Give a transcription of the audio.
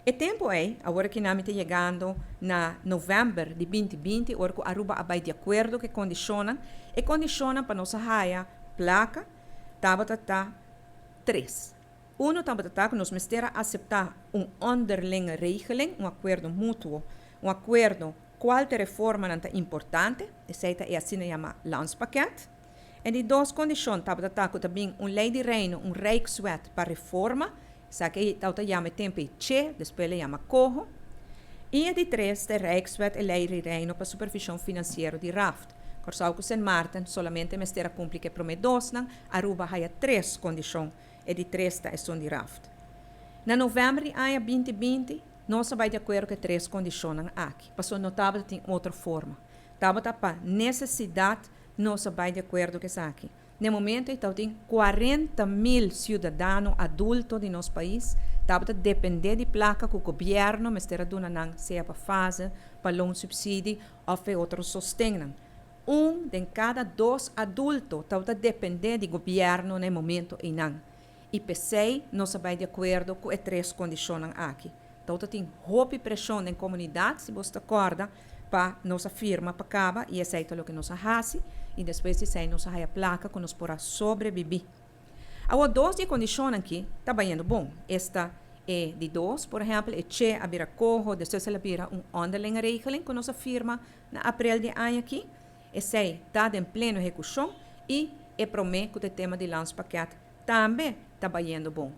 E tempu ei, awor ku nos ta yegando na novèmber di 2020, ora ku Aruba a bai di akuerdo ku kondishonnan, e kondishonnan pa nos haya plaka, tabata ta tres. Uno tabata ta ku nos mester a aseptá un onderlinge regeling, un akuerdo mutuo, un akuerdo kual e reformanan ta importante, esei ta e asina yamá landspakket. E di dos kondishon tabata ta ku tambe un lei di reino, un rijkswet pa reforma, esaki tabata yama tempu CHE, despues el a yama COHO. I e di tres, e rijkswet, e lei di reino pa supervishon finansiero di RAFT. Kòrsou ku Sint Maarten solamente mester a kumpli ku e promé dosnan, Aruba a haya tres kondishon, e di tres ta esun di RAFT. Na novèmber di aña 2020, nos a bai di akuerdo ku e tres kondishonnan aki. Paso no tabatin otro forma. Tabata pa nesesidat nos a bai di akuerdo ku esaki. Na momento ei tin 40 mil siudadano adulto di nos pais tabata dependé di plaka ku gobièrnu mester a duna nan, sea pa fase, pa loonsubsidie òf otro sosten. Un di kada dos adulto tabata dependé di gobièrnu na e momento einan. I p'esei nos a bai di akuerdo ku e tres kondishonnan aki. Anto tin hopi preshon den komunidat, si bo ta kòrda, pa nos firma pa kaba i esei ta loke nos a hasi i despues di esei nos a haya plaka ku nos por a sobrebibí. Awor, dos di e kondishonnan aki ta bayendo bon. Esta e di dos, por ehèmpel, e CHE a bira COHO, despues el a bira un onderlinge regeling ku nos a firma na aprel di e aña aki. Esei ta den pleno ehekushon i e promé ku e tema di landspakket tambe ta bayendo bon.